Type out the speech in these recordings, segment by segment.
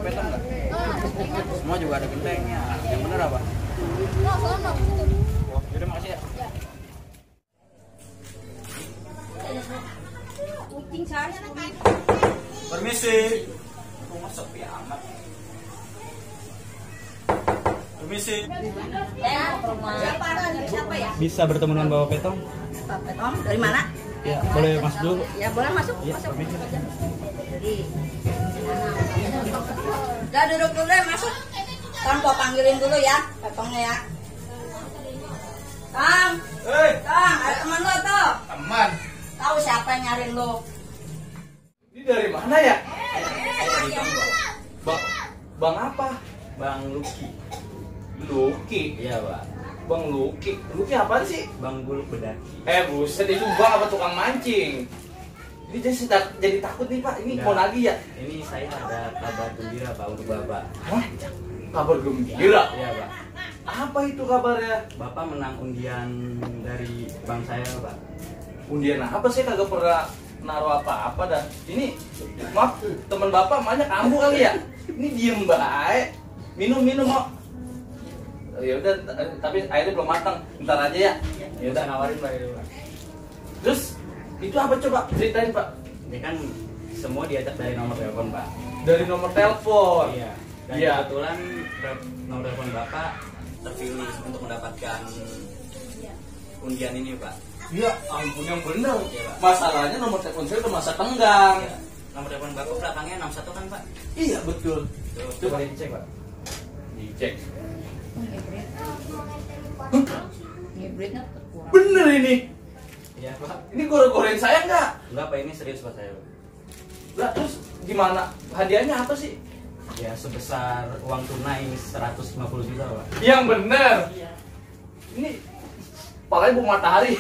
petong nggak? Semua juga ada gentengnya. Yang bener apa? Oh, yaudah makasih ya. Permisi. Kok masuk ya amat? Permisi. Bisa bertemu dengan Bapak Petong? Pak Petong dari mana? Ya, boleh masuk dulu. Ya boleh masuk. Ya, masuk. permisi. Udah duduk dulu deh, masuk. Kang, gua panggilin dulu ya, Petongnya ya. Kang, Kang, ada teman lo tuh. Teman. Tahu siapa yang nyariin lo? Ini dari mana ya? Bang, Bang apa? Bang Luki. Luki. Iya, Pak. Bang Luki. Luki apaan sih? Bang Guluk Bedaki. Buset, itu bang apa tukang mancing? Ini jadi takut nih Pak, ini Enggak. mau lagi ya? Ini saya ada kabar gembira, Pak, untuk Bapak. Hah? Kabar gembira? Iya, Pak. Apa itu kabarnya? Bapak menang undian dari bank saya, Pak. Undian apa sih, kagak pernah naruh apa-apa dah. Ini, maaf, teman Bapak banyak kambuh kali ya? Ini diem baik. Minum mau. Ya udah, tapi airnya belum matang. Ntar aja ya. Ya udah nawarin, Pak. Ya, Pak. Terus, itu apa coba? Ceritain Pak. Ini kan semua diajak dari nomor telepon, Pak. Dari nomor telepon. Iya. Dan Iya. kebetulan nomor telepon Bapak terpilih untuk mendapatkan undian ini, Pak. Ya ampun, yang benar. Iya, Pak. Masalahnya nomor telepon saya udah masa tenggang. Iya. Nomor telepon Bapak belakangnya 61 kan, Pak? Iya betul. Tuh, Coba coba dicek, Pak. Dicek. Hibridnya kurang. Bener ini. Iya, Pak. Ini goreng-goreng saya nggak? Enggak, Pak, ini serius, Pak, saya. Lah terus gimana? Hadiahnya apa sih? Ya sebesar uang tunai 150 juta, Pak. Yang bener. Ini palanya bunga matahari.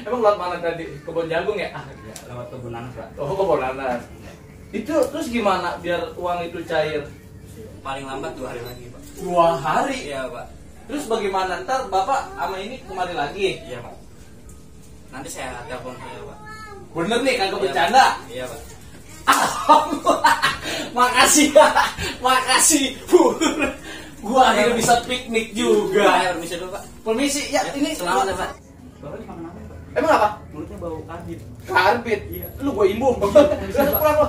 Emang lewat mana tadi? Kebun jagung ya? Ya, lewat kebun nanas, Pak. Oh, kebun nanas. Itu terus gimana biar uang itu cair? Paling lambat 2 hari lagi, Pak. 2 hari. Iya, Pak. Terus bagaimana? Ntar Bapak sama ini kemari lagi? Iya, Pak. Nanti saya telepon saya, Pak. Bener nih, kagak Iya, bercanda? Pak. Iya, Pak. Alhamdulillah. Makasih ya. Makasih. Gua akhirnya bisa piknik juga. Saya permisi dulu, Pak. Permisi, ya ini Selamat ya, Pak. Bapak ini makan apa, Pak? Emang apa? Mulutnya bau karbit. Karbit. Iya. Lu gua imbung. Udah pulang lo.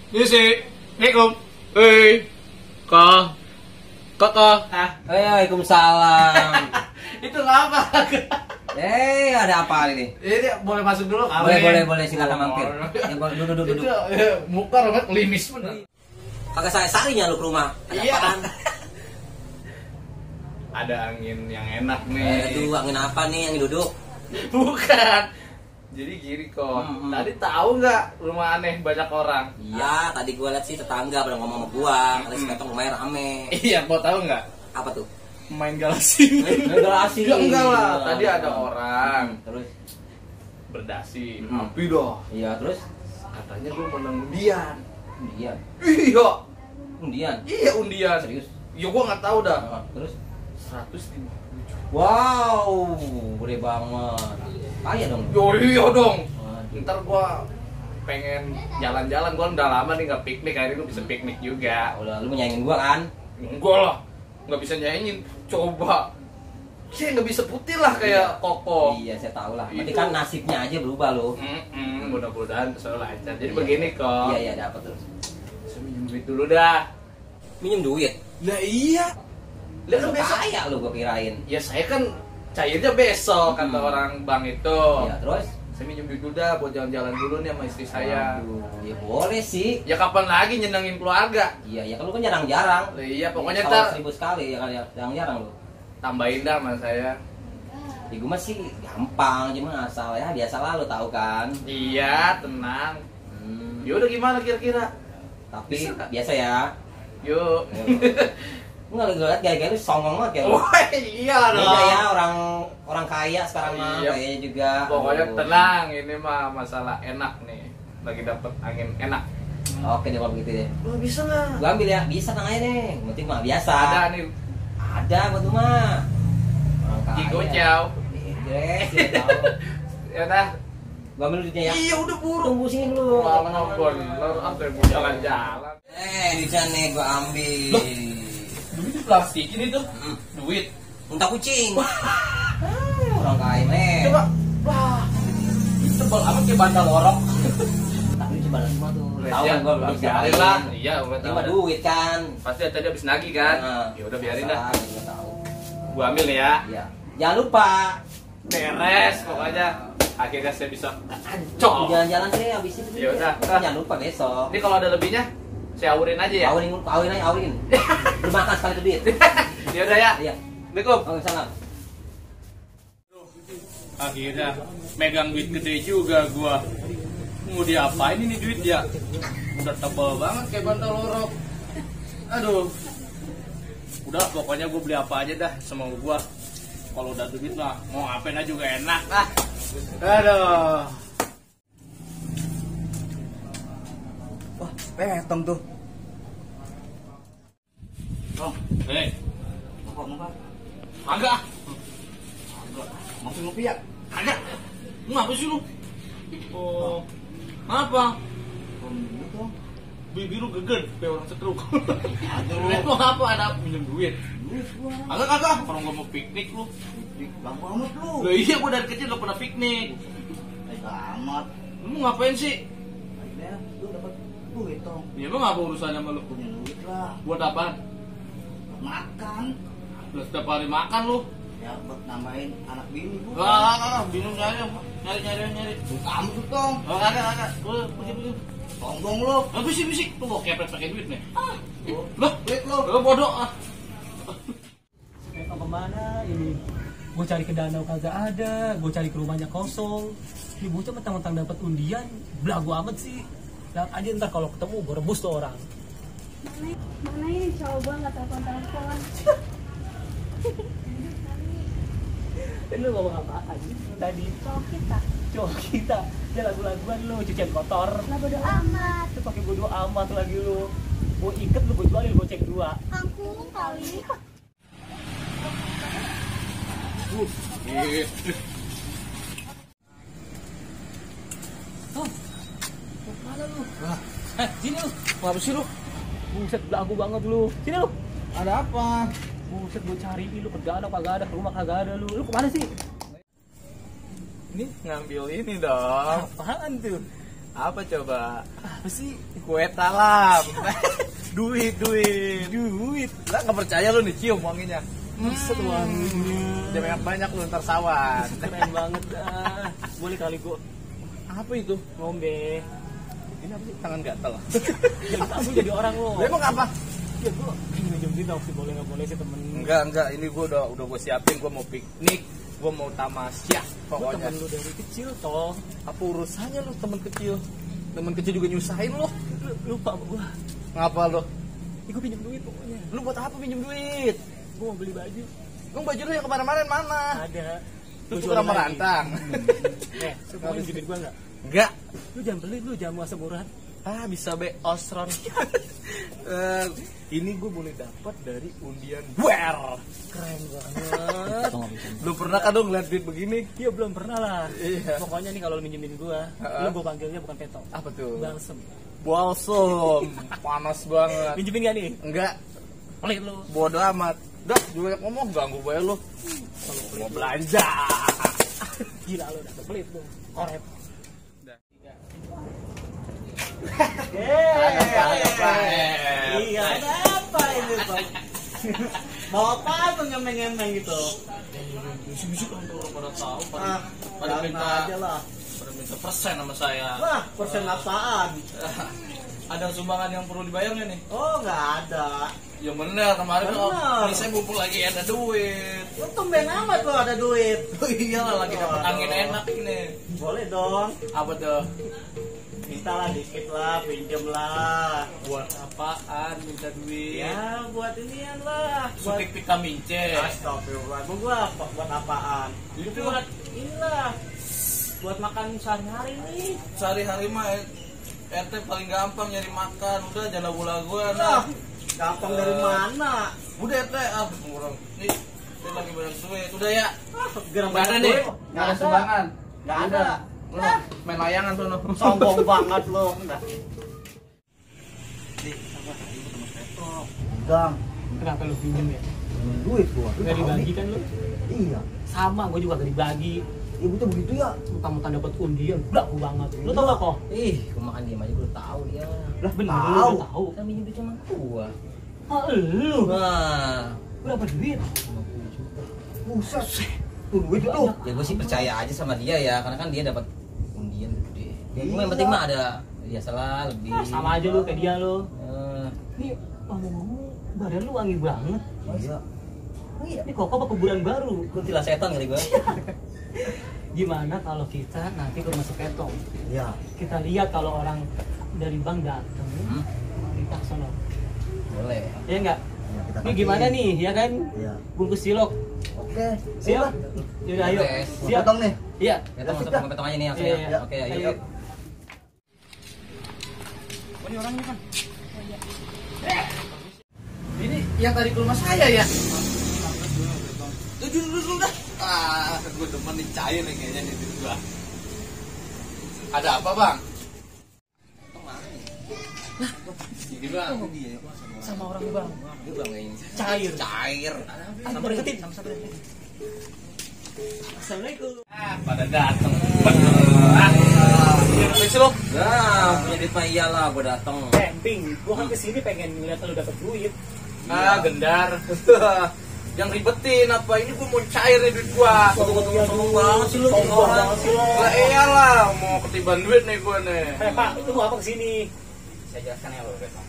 Ini sih. Assalamualaikum. Kakak. Waalaikumsalam. Itu apa? Ada apa ini? Ini boleh masuk dulu kali. Boleh, silakan mampir. Ya, duduk. Itu muka romet limis bener. Kagak saya sarinya lu ke rumah. Ada Iya. apaan? Ada angin yang enak nih. Aduh, angin apa nih yang duduk? Bukan. Jadi gini kok. Tadi tahu nggak rumah aneh banyak orang? Iya, tadi gua liat sih tetangga pada ngomong sama gua. Ada si Petong lumayan rame. Iya, mau tahu nggak? Apa tuh? Main galasi. Galasi. Ya enggak lah. Tadi ada orang Terus? berdasi. Api doh. Iya, terus? Katanya gue menang undian. Undian. Iya. Undian. Iya undian. Serius? Ya gue nggak tahu dah. Terus? 150. Wow, gede banget. Kaya dong. Yo iya dong. Waduh. Ntar gua pengen jalan-jalan, gua udah lama nih nggak piknik, akhirnya gua bisa piknik juga. Udah, lu menyaingin gua kan? Enggak lah, nggak bisa nyanyiin. Coba, saya nggak bisa putih lah kayak Koko. Iya, saya tahu lah. Berarti Itu. kan nasibnya aja berubah lo. Mudah-mudahan selalu lancar. Jadi Iya. begini kok. Iya, dapat terus. Saya minjem duit dulu dah. Minjem duit. Lah iya. Lihat kan Lu besok. kaya lu gua kirain. Ya saya kan cairnya besok kata orang bank itu. Iya, terus? Saya minjem duit dulu dah buat jalan-jalan dulu nih sama istri saya. Aduh, ya boleh sih. Ya kapan lagi nyenengin keluarga? Iya, ya kan lu kan jarang-jarang. Lah iya pokoknya Kalau ntar 1000 sekali ya kan ya, jarang-jarang lu. tambahin dah sama saya. Ya gue mah sih gampang, cuma asal ya biasa lah lu tahu kan. Iya, tenang. Hmm, Ya udah gimana kira-kira? tapi Bisa nggak? biasa ya. Yuk. Enggak, lu lihat gaya-gaya lu songong banget ya. Oh iya dong. Beda ya orang kaya sekarang mah Iya. kayaknya juga. Pokoknya Aduh. tenang, ini mah masalah enak nih. Lagi dapet angin enak. Oke deh kalau begitu deh. Lo bisa nggak? Gua ambil ya, bisa tenang aja deh. Yang penting mah biasa. Ada nih. Ada gua tuh mah. Orang kaya. Gigo ciao. Yes, ya tahu. Ya udah. Gua ambil duitnya ya. Iya udah buru. Tunggu sini dulu. Lama bener, apa yang mau jalan-jalan? Di sana nih gua ambil. Loh? Duit di plastik ini tuh. Duit. Unta kucing. Orang kaya nih. Coba. Wah. Tebal amat kayak bantal lorok. Tapi coba semua tuh. Tahu Ya, kan gua udah bisa biarin lah. Iya, gua tahu. Cuma duit kan. Pasti tadi habis nagih kan? Nah, Ya udah biarin dah. Gua tahu. Gua ambil nih ya. Iya. Jangan lupa. Beres pokoknya. Akhirnya saya bisa ancol. Jalan-jalan deh habis itu. Ya udah. Jangan lupa besok. Ini kalau ada lebihnya saya awurin aja ya. Awin. Lu makan sekali tuh duit. Ya udah ya. Iya. Assalamualaikum. Waalaikumsalam. Akhirnya megang duit gede juga gua. Mau diapain ini duit ya? Udah tebal banget kayak bantal lorok. Aduh. Udah pokoknya gua beli apa aja dah sama gua. Kalau udah duit lah mau ngapain aja juga enak ah. Aduh. Wah, petong tuh. Oh, hei. Mau Agak. masih ngopi ya? Agak. Lu ngapa sih lu? Oh. Apa? Bibir lu geger kayak orang setruk. Aduh. Lu apa ada minjem duit? Duit gua. Agak. Orang gua mau piknik lu. Bang banget lu. Lah iya gua dari kecil gak pernah piknik. Amat. Lu mau ngapain sih? Akhirnya lu dapat duit dong. Ya emang apa urusannya sama lu? Punya duit lah. Buat apa? Makan. Lu setiap hari makan lu. Ya buat nambahin anak bini gua. Enggak, bingung nyari. Kamu tuh dong. Oh, kagak. Lu pergi. Sombong lu. Bisik. Tuh mau kepet pakai duit nih. Lu. Loh, Duit lu. lu bodoh ah. Mau kemana ini? Gue cari ke danau kagak ada, gue cari ke rumahnya kosong. Ini bocah mentang-mentang dapat undian, belagu amat sih. Lihat aja ntar kalau ketemu gue rebus tuh orang. Mana ini coba nggak telepon. Dan lu ngomong apaan tadi? Cowok kita. Dia lagu-laguan lu, cucian kotor. lah bodo amat. Itu pakai bodo amat lagi lu. Gue iket lu, gue jualin, gue cek dua. Angkung kali. Mana lu? Sini lu. Apa sih lu? Buset, belagu banget lu. Sini lu. Ada apa? Buset, gue cariin lu ke danau kagak ada, ke rumah kagak ada lu. Lu kemana sih? Ini ngambil ini dong. Apaan tuh? Apa coba? Apa sih? Kue talam. duit. Lah nggak percaya lu nih cium wanginya. Buset wanginya. Jangan banyak lu ntar sawan. Keren banget dah. Boleh kali gua Apa itu? ngombe. Ini apa sih? Tangan gatel. Jadi kamu jadi orang lo. Lu emang apa? Ya gua minjem duit sih boleh nggak boleh sih temen. Enggak. Ini gua udah gua siapin. Gua mau piknik. Gua mau tamasya. Gua Pokoknya. temen lu dari kecil toh. Apa urusannya lu temen kecil? Temen kecil juga nyusahin lu. Lupa sama gua. Ngapa lu? Gua pinjem duit pokoknya. Lu buat apa pinjem duit? Gua mau beli baju. Lu baju lu yang kemarin-kemarin mana? Ada. Lu Gua tukar jualin sama lagi. rantang. Mau minjem duit gua nggak? Enggak. Lu jangan pelit lu, jangan muasa murah. Ah bisa be Osron. Ini gue boleh dapat dari undian Wer. Keren banget. Lu pernah kan dong ngeliat duit begini? Iya belum pernah lah. Iya. Pokoknya nih kalau lu minjemin gua, lu gua panggilnya bukan peto. Apa tuh? Balsem. Balsam. Panas banget. Minjemin gak nih? Enggak. Pelit lu. Bodoh amat. Dah, juga ngomong ganggu gue lu. Mau belanja. Gila lu udah pelit lu. Korep. Iya, ada apa ini, Bang? Mau apa tuh ngemeng-ngemeng gitu? Bisik-bisik kan orang pada tahu Ah, pada minta aja lah. pada minta persen sama saya. Wah, persen apaan? Ada sumbangan yang perlu dibayar nggak nih? Oh, nggak ada. Ya bener, kemarin Bener. kalau saya mumpul lagi ada duit. Lu tumben amat lo ada duit. Oh iyalah lagi dapat angin enak ini. Boleh dong. Apa tuh? Minta lah dikit lah, pinjem lah. Buat apaan minta duit? Ya, buat inian lah. Buat Suntik vitamin C. Astagfirullah. Gua buat apaan? Itu. Buat inilah. Buat makan sehari-hari nih. Sehari-hari mah RT paling gampang nyari makan. Udah jangan lagu-laguan. Nah, gampang dari mana? Udah RT murah. Nih, saya lagi banyak duit. Udah ya. Gerang Nggak ada banget nih. duit. Nggak ada sumbangan. Nggak ada. Lo main layangan tuh no. Sombong banget lo. Enggak. Gang, Kenapa lu pinjem ya? duit gua. Lu Gak tahu dibagi nih? kan lu? Iya. Sama, gue juga gak dibagi. Ibu tuh begitu ya. Mentang-mentang dapat undian, belagu banget. Lu tau gak kok? Ih, gua makan diem aja gua tahu dia. Lah Bener, tahu. lu udah tahu. Kan minjem duit cuma gua. Ah, lu? Nah, Berapa duit? Buset. Tuh duit itu. ya gua sih percaya aja sama dia ya, karena kan dia dapat undian gede. Ya, gua yang Iya. penting mah ada biasalah lebih. Ah, sama aja lu kayak dia lu. Eh, Nih, ngomong-ngomong, badan lu wangi banget. Iya. Ini kok apa kuburan baru? kuntilan setan kali gua. Gimana kalau kita nanti ke rumah Sepetong? Iya. Kita lihat kalau orang dari bank datang, kita kesana. Boleh. Ya enggak? Ya, kita Ini kasih. gimana nih, ya kan? Iya. Bungkus cilok. Oke. Siap? Yaudah, ayo. Boleh. Mau Siap. potong nih. Iya. Kita masuk ke potong aja nih langsung Iya, ya. iya. Oke, ayo. Ayo. Oh, ini orangnya kan. Ini yang tadi ke rumah saya ya. Dulu dah. Ah, gue demen nih cair nih kayaknya nih duit gua. Ada apa bang? Ini bang. Sama orang bang. Ini bang kayaknya. Cair. Cair. Sampai deketin. Assalamualaikum. Pada datang. Bener. Sih lo? Nah, punya duit mah iyalah gua dateng. Camping. Gua kan kesini pengen ngeliat lu dapet duit. Gendar. Yang ribetin apa ini gua mau cair nih duit gua. Sombong banget sih lu. Sombong banget sih lo. Lah iyalah mau ketiban duit nih gua nih. Pak, itu mau apa kesini? Saya jelaskan ya Bapak Betong.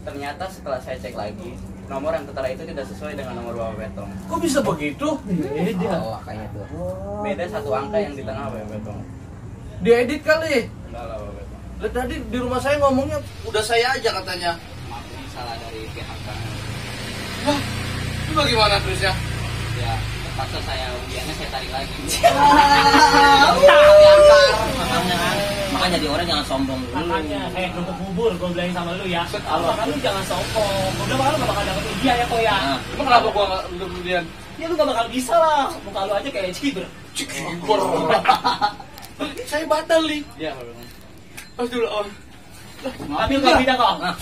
Ternyata setelah saya cek lagi, nomor yang tertera itu tidak sesuai dengan nomor Bapak Betong. Kok bisa begitu? Beda. Oh, kayaknya tuh. Beda satu angka yang di tengah Bapak Betong. Diedit kali. Enggak lah Bapak Betong. Lah tadi di rumah saya ngomongnya udah saya aja katanya. Maaf ini salah dari pihak kami. Wah, itu bagaimana terusnya? Ya, terpaksa saya undiannya saya tarik lagi. Makanya kan, makanya jadi orang jangan sombong dulu. Makanya, untuk bubur, gue bilangin sama lu ya. Makanya lu jangan sombong. Gue bilang lu gak bakal dapet ujian ya kok ya. Nah, Emang kenapa gua nggak kemudian? Ya lu gak bakal bisa lah. Muka lu aja kayak ciber. Cikibor. Saya batal nih. Iya Bapak Betong. Aduh, oh. Tapi lu gak pindah kok. nah,